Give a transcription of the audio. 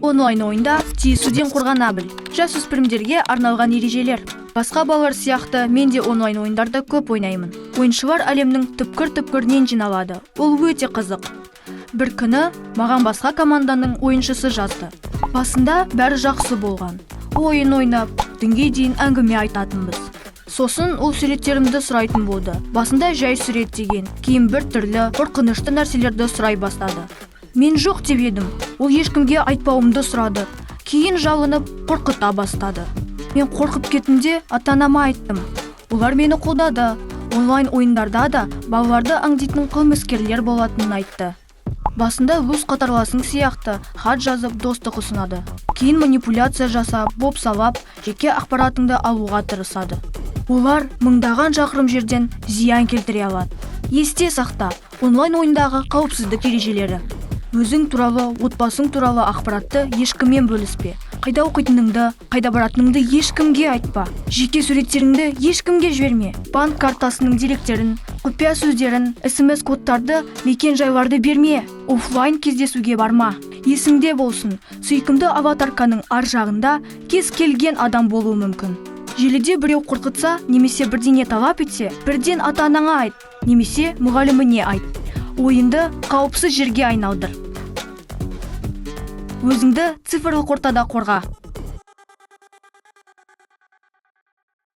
Онлайн ойында тиісуден қорғана біл. Жасөспірімдерге арналған ережелер. Басқа балалар сияқты мен де онлайн ойындарда көп ойнаймын. Ойыншылар әлемнің түпкір-түпкірінен жиналады. Ол өте қызық. Бір күні маған басқа команданың ойыншысы жазды. Басында бәрі жақсы болған. Ойын ойнап, түнге дейін әңгіме айтатынбыз. Сосын ол суреттерімді сұрайтын болды. Басында жай сурет деген, кейін бір түрлі қорқынышты нәрселерді сұрай бастады. Мен жоқ деп едім. Ол ешкімге айтпауымды сұрады. Кейін жалынып, қорқыта бастады. Мен қорқып кеттім де, ата-анама айттым. Олар мені қолдады. Онлайн ойындарда да балаларды аңдитын қылмыскерлер болатынын айтты. Басында өз қатарласың сияқты хат жазып, достық ұсынады. Кейін манипуляция жасап, бопсалап, жеке ақпаратыңды алуға тырысады. Олар мыңдаған шақырым жерден зиян келтіре алады. Есте сақта: онлайн ойындағы қауіпсіздік ережелері. Өзің туралы, отбасың туралы ақпаратты ешкіммен бөліспе. Қайда оқитыныңды, қайда баратыныңды ешкімге айтпа. Жеке суреттеріңді ешкімге жіберме. Банк картасының деректерін, құпия сөздерін, СМС кодтарды, мекен жайларды берме. Офлайн кездесуге барма. Есіңде болсын, сүйкімді аватарканың ар жағында кез келген адам болуы мүмкін. Желіде біреу қорқытса немесе бірдеңе талап етсе, бірден ата анаңа айт немесе мұғаліміне айт. Ойынды қауіпсіз жерге айналдыр. Өзіңді цифрлық ортада қорға.